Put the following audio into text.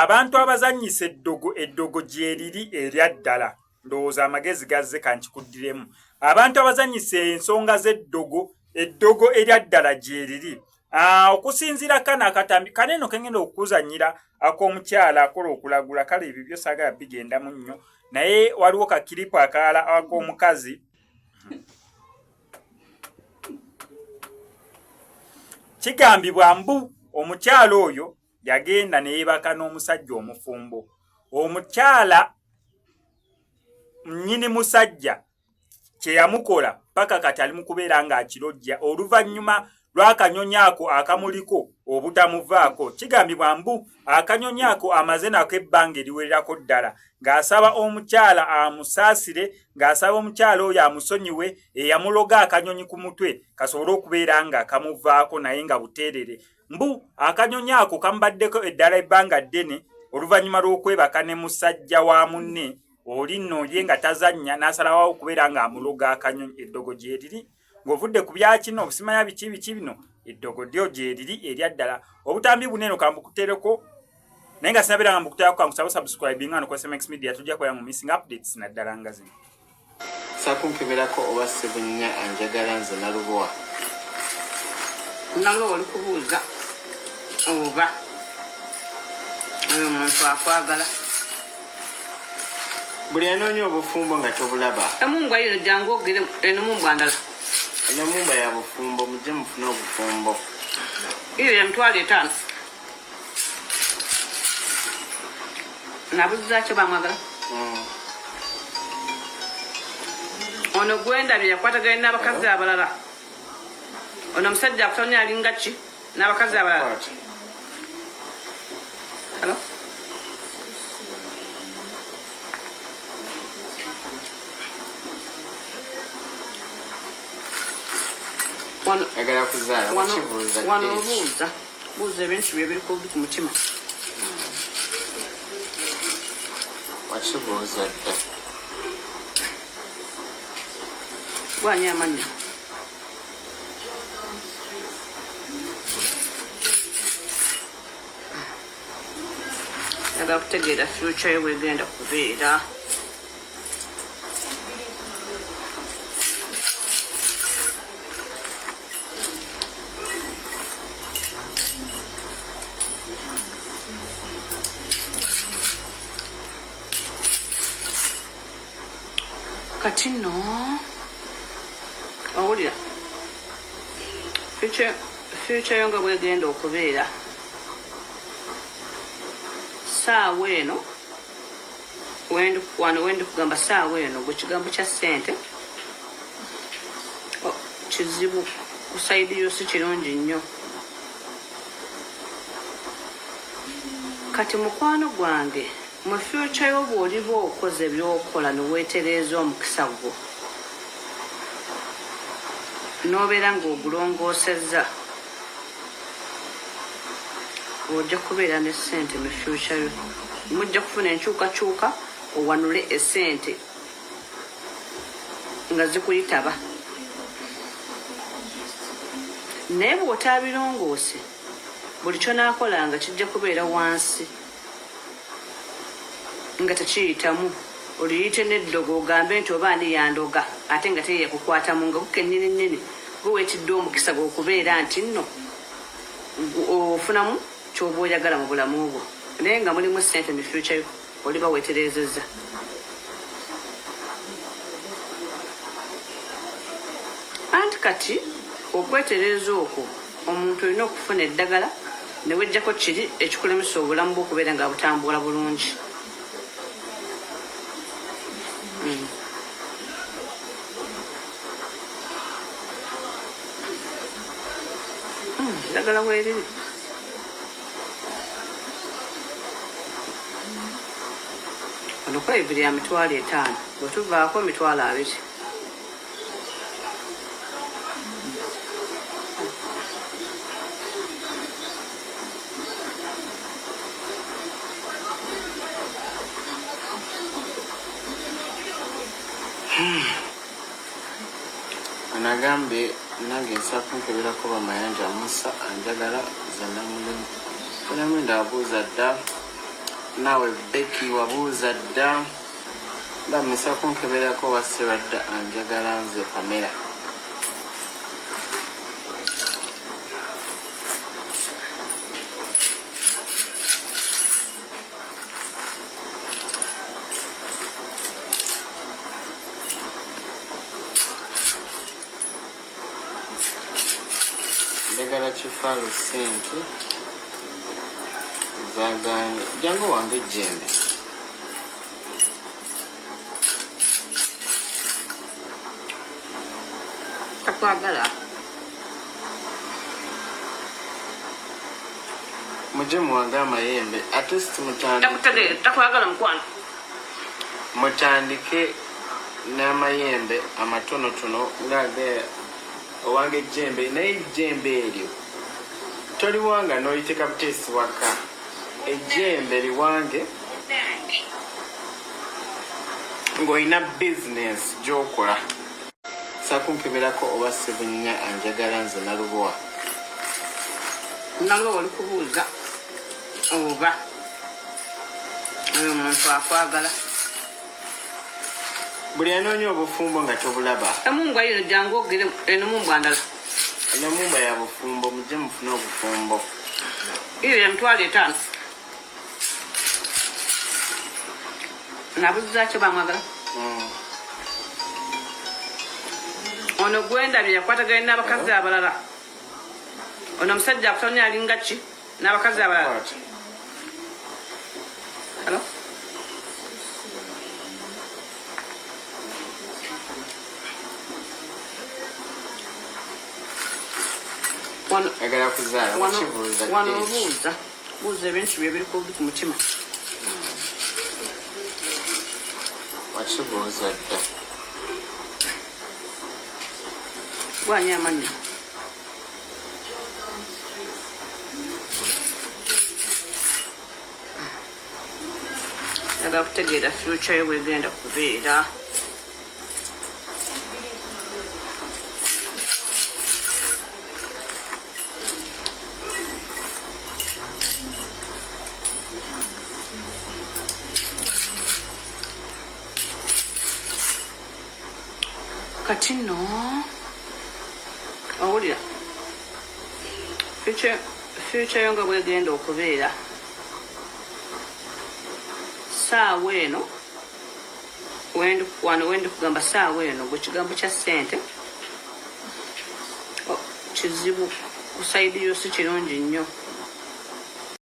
Abantu abazannyisa eddogo, eddogo gyeriri erya ddala. Ndowooza amagezi gazze, kankikuddiremu. Abantu abazannyisa ensonga z'eddogo, eddogo erya ddala gyeriri. Okusinziira kano akatambi kaneno kengenda okukuzannyira ak'omukyala akola okulagula, kale ebyo byo saagala bigendamu nnyo, naye waliwo kakiripu akalala ak'omukazi. Kigambibwa mbu omukyala oyo yagenda neyebaka n'omusajja omufumbo. Omukyala nnyini musajja kyeyamukola paka kati ali mu kubeera ng'akirojja oluvannyuma lw'akanyonyi ako akamuliko obutamuvaako. Kigambibwa mbu akanyonyi ako amaze nako ebbanga eriwererako ddala ng'asaba omukyala amusaasire, ng'asaba omukyala oyo amusonyiwe eyamuloga akanyonyi ku mutwe kasobole okubeera nga kamuvaako, naye nga buteerere. Mbu akanyonyi ako kamubaddeko eddala ebbanga ddene oluvannyuma lw'okwebaka ne musajja wa munne oli nno ye nga tazannya, n'asalawo okubeera ng'amuloga akanyonyi. Eddogo gyeriri ng'ovudde ku byakino obusimanya biki biki bino, eddogo lyo gyeriri erya ddala. Obutambi buno eno kambukutereko, naye nga sinabeera nga mbukuterako, kankusaba subscribing ano ku SMX Media, tujja kubeera mu missing updates naddala nga zino. Sakunkeberako oba Ssebunnya anjagala nze Nalubowa. Nalubowa oli kubuuza oba oyo omuntu akwagala. Buli anoonya obufumbo nga tobulaba. Emumbwa yino jangu ogere eno mumbwa ndala. Eno mumbwa ya bufumbo, mujje mufune obufumbo. Iyo ya 50,000. Nabuziza ki bamwagala? Ono gwendabye yakwataganye n'abakazi abalala. Ono omusajja akutamye alinga ki n'abakazi abalala? Hello? Ayagala kuzaala, wakibuuza. Wano obuuza buuza ebintu bye biri ku mutima. Wakibuuza dda. Gwani amannya? Njagala kutegeera future yo bwegenda kubeera. Kati nno owulira future yo nga bwegenda okubeera saawa eno, wano wendi kugamba saawa eno gwe kigambo kya ssente kizibu ku sayidi yo, si kirungi nnyo. Kati mukwano gwange, mu future yo bw'oliba okoze by'okola neweetereeza omukisa gwo n'obeera ng'ogulongoosezza, ojja kubeera ne ssente mu future yo. Mujja kufuna enkyukakyuka, owanule essente nga zikuyitaba. Naye bw'otaabirongoose, buli ky'onaakolanga kijja kubeera wansi nga tekiyitamu, oliyite n'eddogo ogambe nti oba ani yandoga, ate nga teri yakukwatamu nga gukennyini nnyini gwe weetidde omukisa gwe okubeera nti nno ofunamu ky'oba oyagala mu bulamu bwo, naye nga mulimu ssente mu future yo oliba weetereezezza. Anti kati okwetereeza okwo omuntu olina okufuna eddagala ne weggyako kiri ekikulemesa obulamu bwo okubeera nga butambula bulungi. Eddagala weeriri. Ono kola ebiri ya 50,000, bwe tuvaako 20,000. Anagambye nange nsaba kunkeberako Bamayanja Musa anjagala ze Namulinda abuuza dda. Naawe Becky wabuuza dda. Bamisa kunkeberako oba Sserwadda anjagala nze Pamela. Njagala kifalu sente zaganye jangu wange ejjembe. Takwagala. Mujje muwange amayembe at least mutandike. Takutegeera, takwagala mukwano. Mutandike n'amayembe amatonotono nga owange ejjembe, naye ejjembe eryo toliwanga n'oliteeka buteesi waka. Ejjembe liwange ng'olina bizinensi gy'okola. Sakunkeberako oba Ssebunya anjagala nze Nalubowa. Nalubowa oli kubuuza oba oyo omuntu akwagala. Buli anoonya obufumbo nga tobulaba. Emumbwa yino jangu ogere eno mumbwa ndala. Eno mumbwa ya bufumbo, mujje mufune obufumbo. Iyo ya 50,000. Nabuza kyo bamwagala. Ono gwendabye yakwatagana n'abakazi abalala. Ono omusajja akutonya alinga ki n'abakazi abalala. Hello? Ayagala kuzaala wakibuuza. Wano obuuza buuza ebintu bye biri ku mutima. Wakibuuza dda. Gwani amannya? Njagala kutegeera future yo bwegenda kubeera. Kati nno owulira future yo nga bwegenda okubeera saawa eno wano wendi kugamba saawa eno gwe kigambo kya ssente kizibu ku sayidi yo si kirungi nnyo.